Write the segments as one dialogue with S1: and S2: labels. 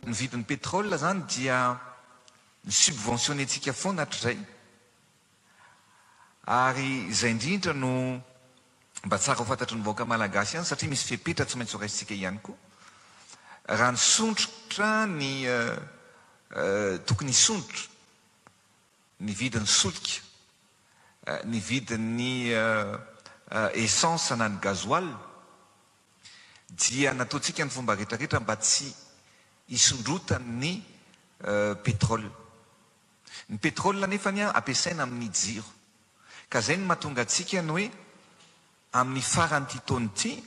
S1: Ny vidin'ny pétrole izany dia ni-subventionner-ntsika foana hatrizay. Ary izay indrindra no mba tsara ho fantatry ny vahoaka malagasy ihany satria misy fepetra tsy maintsy ho raisintsika ihany koa. Raha nisondrotra ny tokony hisondrotra ny vidin'ny solika, ny vidin'ny essence na ny gasoil dia nataontsika ny fomba rehetra rehetra mba tsy hisondrotan'ny pétrole. Ny pétrole anefany ampiasaina amin'ny jiro. Ka izay no mahatonga antsika ny hoe amin'ny faran'ity taona ity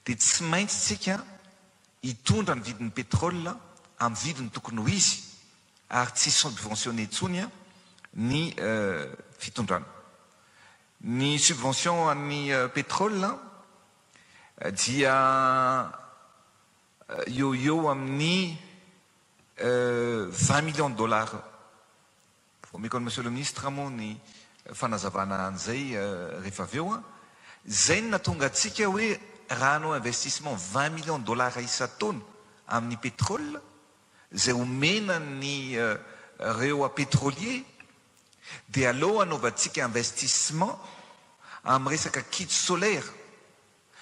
S1: dia tsy maintsy tsika hitondra ny vidin'ny pétrole amin'ny vidiny tokony ho izy ary tsy subventionner intsony ny fitondrana. Ny subvention an'ny pétrole dia eo ho eo amin'ny 20 millions de dollars. Omeko an'i Monsieur le Ministre moa ny fanazavana an'izay rehefa avy eo. Izay no nahatonga antsika hoe raha hanao investissement 20 millions de dollars isan-taona amin'ny pétrole izay omena ny reo pétrolier dia aleo hanaovantsika investissement amin'ny resaka kit solaire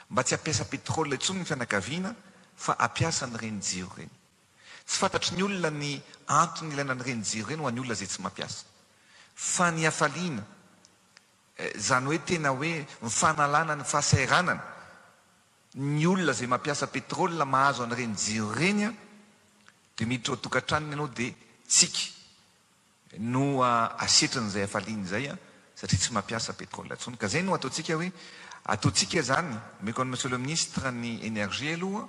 S1: mba tsy hampiasa pétrole intsony ny fianakaviana fa hampiasa an'ireny jiro ireny. Tsy fantatry ny olona ny antony ilaina an'ireny jiro ireny ho an'ny olona izay tsy mampiasa. Fa ny hafaliana, izany hoe tena hoe ny fanalana ny fahasahiranana, ny olona izay mampiasa pétrole mahazo an'ireny jiro ireny dia miditra ao an-tokantranony ianao dia tsiky no asetrin'izay hafaliana izay satria tsy mampiasa pétrole intsony. Ka izay no ataontsika hoe ataontsika izany, omeko an'i Monsieur le Ministre ny Énergie aloha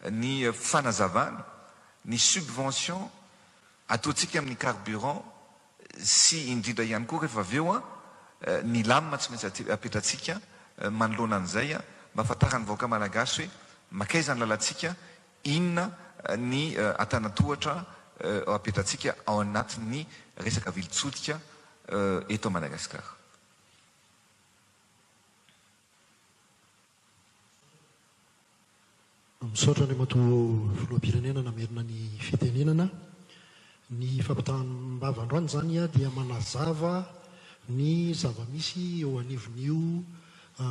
S1: ny fanazavana, ny subvention ataontsika amin'ny carburant sy indrindra ihany koa rehefa avy eo ny lamina tsy maintsy apetratsika manoloana an'izay mba hahafantaran'ny vahoaka malagasy hoe mankaiza ny lalantsika, Inona ny antanantohatra apetratsika ao anatin'ny resaka vilin-tsolika eto Madagasikara?
S2: Misaotra Andriamatoa Filoham-pirenena namerina ny fitenenana. Ny fampitaham-bava androany izany dia manazava ny zava-misy eo anivon'io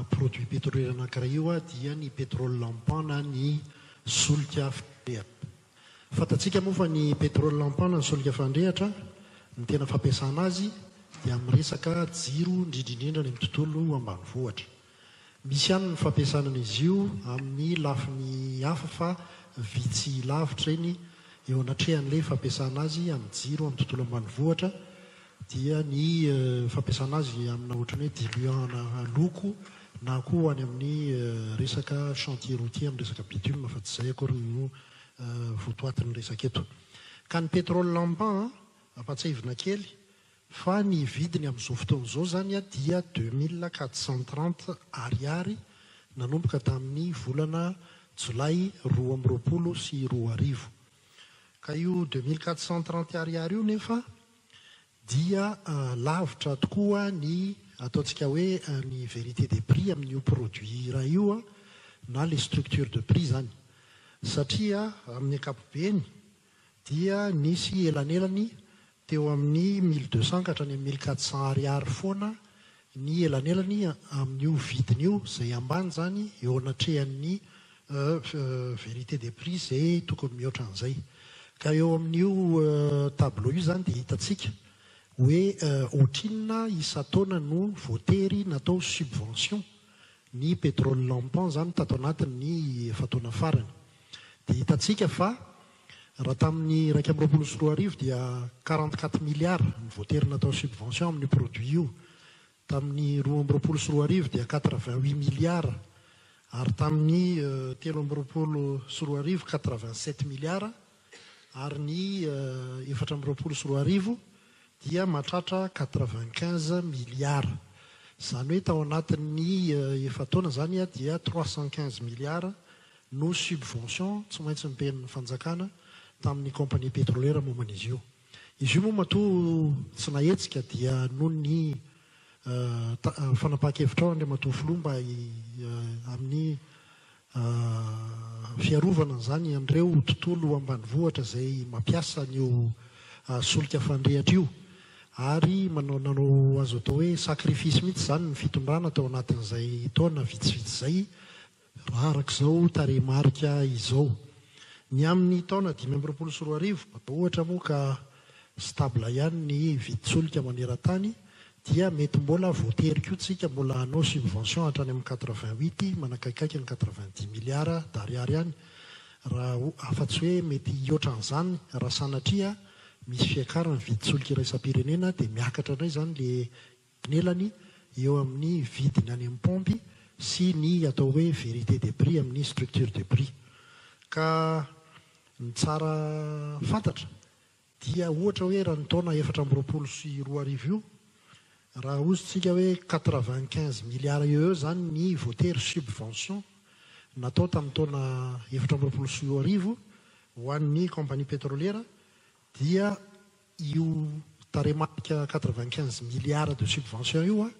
S2: produit pétrolier anankiray io dia ny pétrole lampant na ny solika fandrehatra. Fantatsika moa fa ny pétrole lampant na ny solika fandrehatra, ny tena fampiasana azy dia amin'ny resaka jiro indrindra indrindra any amin'ny tontolo ambanivohitra. Misy ihany ny fampiasana an'izy io amin'ny lafiny hafa fa vitsy lavitra eny eo anatrehan'ilay fampiasana azy amin'ny jiro amin'ny tontolo ambanivohitra dia ny fampiasana azy amina ohatran'ny hoe diluant-na loko na koa any amin'ny resaka chantier routier amin'ny resaka bitume fa tsy izay akory no votoatin'ny resaka eto. Ka ny pétrole lampant ampatsiahivina kely Fa ny vidiny amin'izao fotoana izao izany dia 2430 ariary nanomboka tamin'ny volana jolay 2022. Ka io 2430 ariary io nefa dia lavitra tokoa ny ataontsika hoe ny vérité des prix amin'io produit iray io na le structure de prix izany. Satria amin'ny ankapobeny dia nisy elanelany Teo amin'ny 1200 ka hatrany amin'ny 1400 ariary foana ny elanelany amin'io vidiny io, izay ambany izany eo anatrehan'ny vérité des prix izay tokony mihoatra an'izay. Ka eo amin'io tableau io izany dia hitantsika hoe ohatrinona isan-taona no voatery natao subvention ny pétrole lampant izany tato anatin'ny efa-taona farany. Dia hitantsika fa Raha tamin'ny 2021 dia 44 milliards no voatery natao subvention amin'io produit io, tamin'ny 2022 dia 88 milliards ary tamin'ny 2023 87 milliards ary ny 2024 dia mahatratra 95 milliards. Izany hoe tao anatin'ny efa-taona izany dia 315 milliards no subvention tsy maintsy nopehin'ny fanjakana tamin'ny compagnie pétrolière momba an'izy io. Izy io moa matoa tsy nahetsika dia noho ny fanapahan-kevitrao Andriamatoa Filoha mba amin'ny Fiarovana izany an'ireo tontolo ambanivohitra izay mampiasa an'io solika fandrehitra io ary manao nanao azo atao hoe sacrifice mihitsy izany ny fitondrana tao anatin'izay taona vitsivitsy izay raha araka izao tarehimarika izao. Ny amin'ny taona 2025 ohatra moa ka stable ihany ny vidin-tsolika maneran-tany dia mety mbola voatery koa tsika mbola hanao subvention hatrany amin'ny 88 manakaikaiky ny 90 milliards d'ariary any raha afa-tsy hoe mety hihoatra an'izany raha sanatria misy fiakaran'ny vidin-tsolika iraisam-pirenena dia miakatra indray izany le nelany eo amin'ny vidiny any amin'ny paompy sy ny atao hoe vérité des prix amin'ny structure de prix. Ka ny tsara fantatra dia ohatra hoe raha ny taona 2024 io, raha hozy-tsika hoe 95 milliards eo eo izany ny voatery subvention natao tamin'ny taona 2024 ho an'ny compagnie pétrolière, dia io tarehimarika 95 milliards de subvention io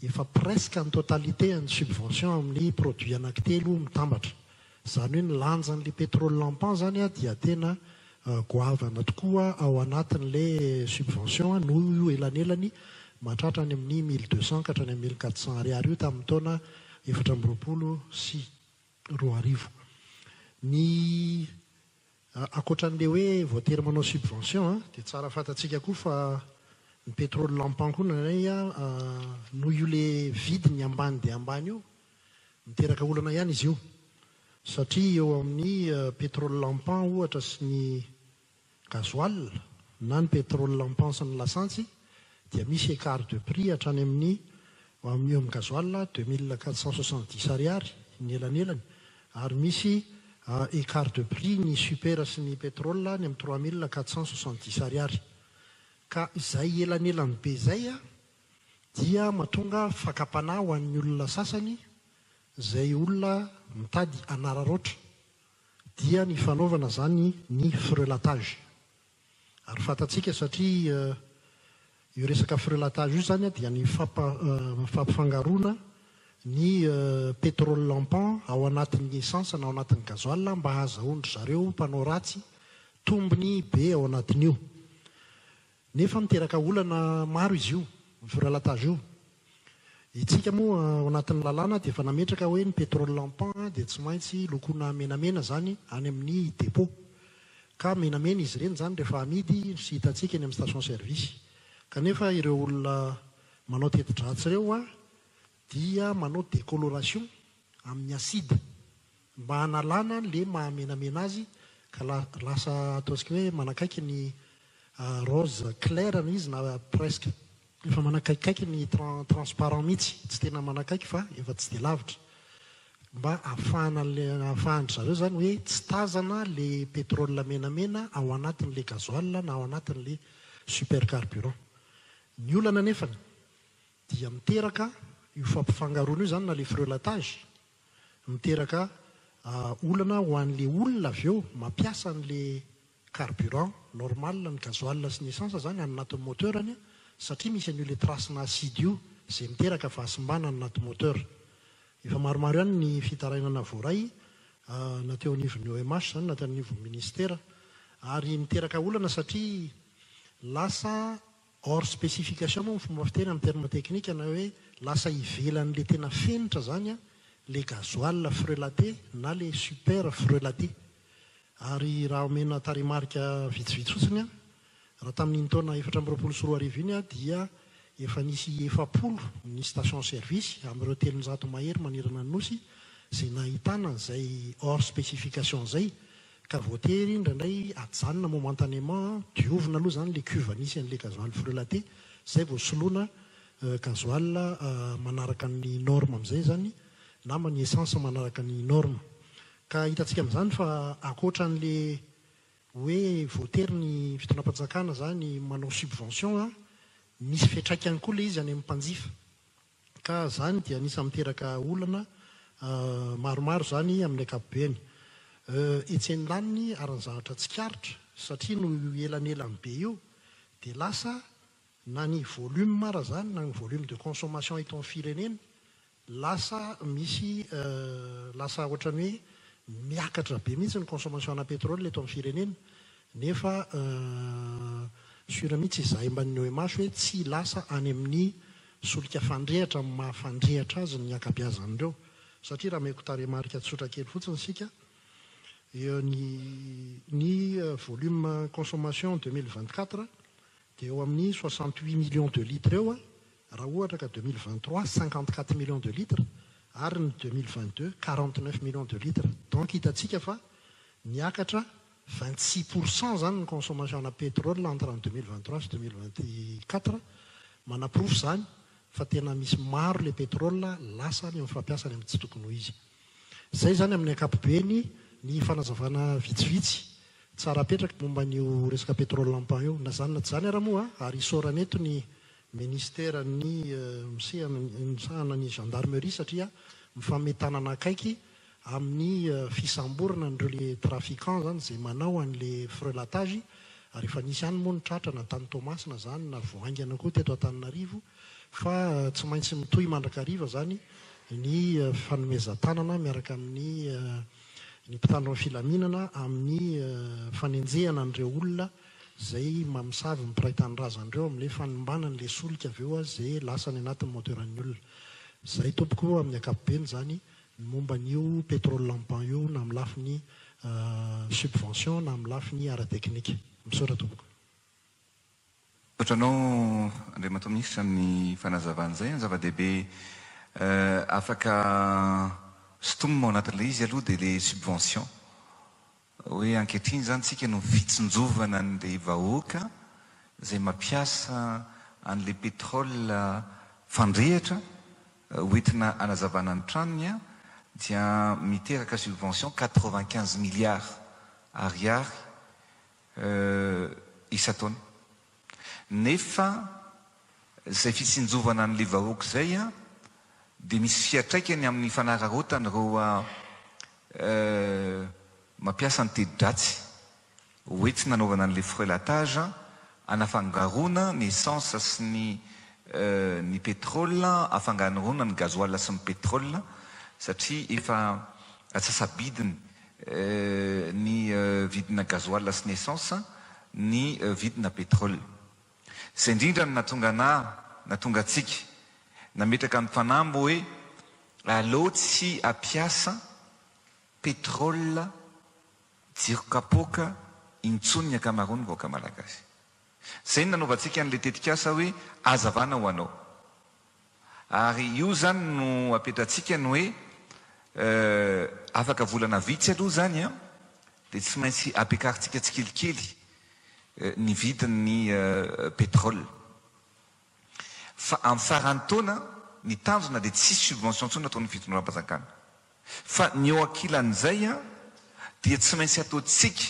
S2: efa presque ny totalité an'ny subvention amin'ny produit anankitelo mitambatra. Izany hoe ny lanjan'ilay pétrole lampant izany dia tena goavana tokoa ao anatin'ilay subvention noho io elanelany mahatratra any amin'ny 1200 ka hatrany amin'ny 1400 ariary io tamin'ny taona 2024. Ny ankoatran'ilay hoe voatery manao subvention dia tsara fantatsika koa fa ny pétrole lampant koa indraindray noho io le vidiny ambany dia ambany io, miteraka olana ihany izy io satria eo amin'ny pétrole lampant ohatra sy ny gasoil na ny pétrole lampant sy ny lasantsy dia misy écart de prix hatrany amin'ny eo amin'ny gasoil 2470 ariary ny elanelany ary misy écart de prix ny super sy ny pétrole any amin'ny 3470 ariary. Ka izay elanelany be izay dia mahatonga fakam-panahy ho an'ny olona sasany izay olona mitady hanararaotra dia ny fanaovana izany ny frelatage. Ary fantatsika satria io resaka frelatage io izany dia ny fampifangaroana ny pétrole lampant ao anatin'ny essence na ao anatin'ny gasoil mba hahazahoan-dry zareo mpanao ratsy tombony be ao anatin'io. Nefa miteraka olana maro izy io, ny frelatage io. Itsika moa ao anatin'ny lalàna dia efa nametraka hoe ny pétrole lampant dia tsy maintsy lokoina menamena izany any amin'ny dépôt. Ka menamena izy ireny izany rehefa amidy sy hitantsika eny amin'ny station service. Kanefa ireo olona manao teti-dratsy ireo dia manao décoloration amin'ny acide mba hanalana le maha menamena azy ka lasa ataontsika hoe manakaiky ny rose clair ny izy na presque efa manakaikikaiky ny transparent mihitsy, tsy tena manakaiky fa efa tsy dia lavitra, mba ahafahana le ahafahan-dry zareo izany hoe tsy tazana le pétrole menamena ao anatin'le gasoil na ao anatin'le super carburant. Ny olana anefany dia miteraka io fampifangaroana io izany na le frelatage, miteraka olana ho an'le olona avy eo mampiasa an'le carburant normal, ny gasoil sy ny essence izany any anatin'ny moteur-ny satria misy an'io le trace-na acide io izay miteraka fahasimbana any anaty moteur. Efa maromaro ihany ny fitarainana voaray na teo anivon'ny OMH izany na teo anivon'ny ministera ary miteraka olana satria lasa hors spécification moa ny fomba fiteny amin'ny terme technique na hoe lasa ivelan'le tena fenitra izany le gasoil frelaté na le super frelaté. Ary raha omena tarehimarika vitsivitsy fotsiny, raha tamin'iny taona 2024 iny dia efa nisy 40 ny station service amin'ireo 300 mahery manerana ny Nosy izay nahitana an'izay hors spécification izay ka voatery indraindray ajanona momentanément, diovina aloha izany ilay cuve nisy an'ilay gasoil frelaté izay vao soloina gasoil manaraka ny norme amin'izay izany na ny essence manaraka ny norme. Ka hitantsika amin'izany fa ankoatra an'le hoe voatery ny fitondram-panjakana izany manao subvention an, misy fiantraikany koa le izy any amin'ny mpanjifa. Ka izany dia anisan'ny miteraka olana maromaro izany amin'ny ankapobeny. Etsy andaniny ary ny zavatra tsikaritra, satria noho io elanelany be io dia lasa na ny volume ara izany na ny volume de consommation eto amin'ny firenena. Lasa misy lasa ohatran'ny hoe miakatra be mihitsy ny consommation ana pétrole eto amin'ny firenena nefa sûr mihitsy izahay mbanin'ny OMH hoe tsy lasa any amin'ny solika fandrehatra amin'ny maha fandrehatra azy ny ankabeazan'ireo satria raha omeko tarehimarika tsotra kely fotsiny isika eo ny ny volume consommation 2024 dia eo amin'ny 68 millions de litres eo Raha ohatra ka 2023, 54 millions de litres ary ny 2022, 49 millions de litres. Donc hitantsika fa niakatra 26 pour cent zany ny consommation ana pétrole entre ny 2023 sy 2024. Manaporofo izany fa tena misy maro le pétrole lasa any amin'ny fampiasa any amin'ny tsy tokony ho izy. Izay izany amin'ny ankapobeny ny fanazavana vitsivitsy tsara apetraka momba an'io resaka pétrole en pan io. Na izany na tsy izany ara moa ary isaorana eto ny Ministeran'ny misahana ny gendarmerie satria mifanome tanana akaiky amin'ny fisamborana an'ireo le trafiquants zany izay manao an'le frelatage ary efa nisy ihany moa ny tratra na tany Toamasina zany na vao haingana koa teto Antananarivo fa tsy maintsy mitohy mandrakariva zany ny fanomezan-tanana miaraka amin'ny ny mpitandro ny filaminana amin'ny fanenjehana an'ireo olona Zay mamosavy ny mpiray tanindrazana reo amle fanimbana anle solika avy eo ze lasa any anatin'ny moteur-n'ny olona. Zay tompoko amin'ny ankapobeny zany ny momba an'io pétrole en pan io na amin'ny lafiny subvention na amin'ny lafiny ara-teknika. Misaotra tompoko.
S1: Misaotra anao Andriamatoa Minisitra amin'ny fanazavana izay an, zava-dehibe afaka sintomina ao anatin'ilay izy aloha dia ilay subvention. Hoe ankehitriny izany tsika no fitsinjovana an'ilay vahoaka izay mampiasa an'ilay pétrole fandrehitra hoentina hanazavana ny tranony dia miteraka subvention 95 milliards ariary isan-taona. Nefa izay fitsinjovana an'ilay vahoaka izay dia misy fiantraikany amin'ny fanararaotan'ireo mampiasa ny teti-dratsy hoe tsy nanaovana an'ilay frelatage hanafangaroana ny essence sy ny ny pétrole, hafangaroana ny gasoil sy ny pétrole satria efa atsasabidiny ny vidina gasoil sy ny essence ny vidina pétrole. Izay indrindra no nahatonga anà, nahatonga antsika nametraka ny fanamby hoe aleo tsy hampiasa pétrole jiro kapoaka intsony ny ankamaroan'ny vahoaka malagasy. Izay no nanaovantsika an'ilay tetikasa hoe hazavana ho anao. Ary io izany no apetratsika ny hoe afaka volana vitsy aloha izany an, dia tsy maintsy ampiakarintsika tsikelikely ny vidin'ny pétrole. Fa amin'ny faran'ny taona, ny tanjona dia tsy hisy subvention intsony ataon'ny fitondram-panjakana. Fa ny eo ankilan'izay an, dia tsy maintsy ataontsika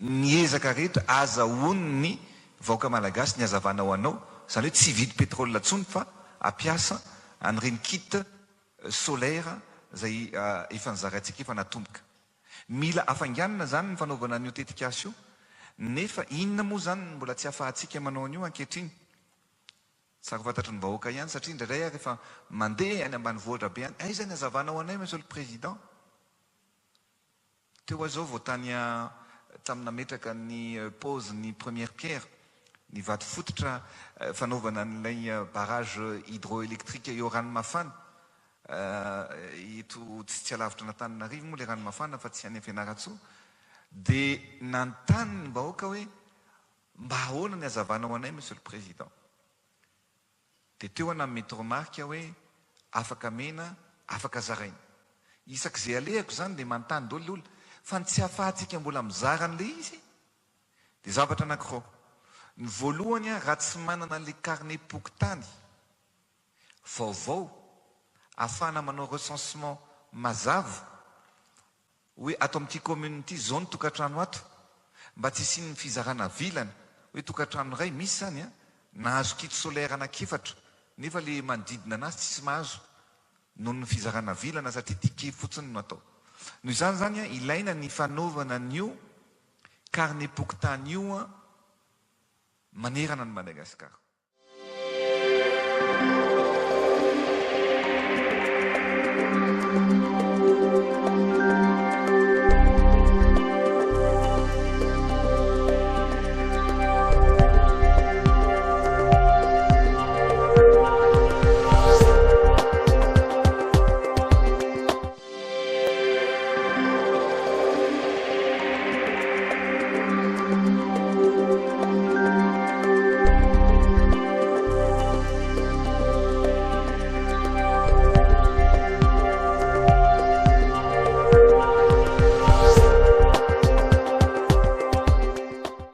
S1: ny ezaka rehetra azahoan'ny vahoaka malagasy ny hazavana ho anao, izany hoe tsy hividy pétrole intsony fa hampiasa an'ireny kit solaire izay efa nozaraintsika efa natomboka. Mila hafainganina izany ny fanaovana an'io tetikasa io, nefa inona moa izany no mbola tsy ahafahantsika manao an'io ankehitriny? Tsara ho fantatry ny vahoaka ihany satria indraindray aho rehefa mandeha any ambanivohitra be any, aiza ny hazavana ho anay Monsieur le Président? Teo aho izao vao tany tamin'ny nametraka ny pose ny première pierre, ny vato fototra fanaovana an'ilay barrage hydroélectrique eo Ranomafana, eto tsy alavitra an'Antananarivo moa ilay Ranomafana fa tsy any Fianarantsoa, dia nanontany ny vahoaka hoe mba ahoana ny hazavana ho anay Monsieur le Président? Dia teo aho nanome toromarika hoe afaka mena, afaka zaraina. Isak'izay alehako izany dia manontany daholo ilay olona, fa ny tsy ahafahantsika mbola mizara an'ilay izy dia zavatra anankiroa. Ny voalohany raha tsy manana an'ilay carnet-pokontany vaovao ahafahana manao recensement mazava hoe ato amin'ity commune ity izao ny tokantrano ato, mba tsy hisian'ny fizarana vilana hoe tokantrano iray misy izany an, nahazo kit solaire anankiefatra nefa le manodidina anazy tsisy mahazo noho ny fizarana vilana satria ticket fotsiny no atao. Noho izany izany an, ilaina ny fanaovana an'io carnet-pokontany io an manerana an'i Madagasikara.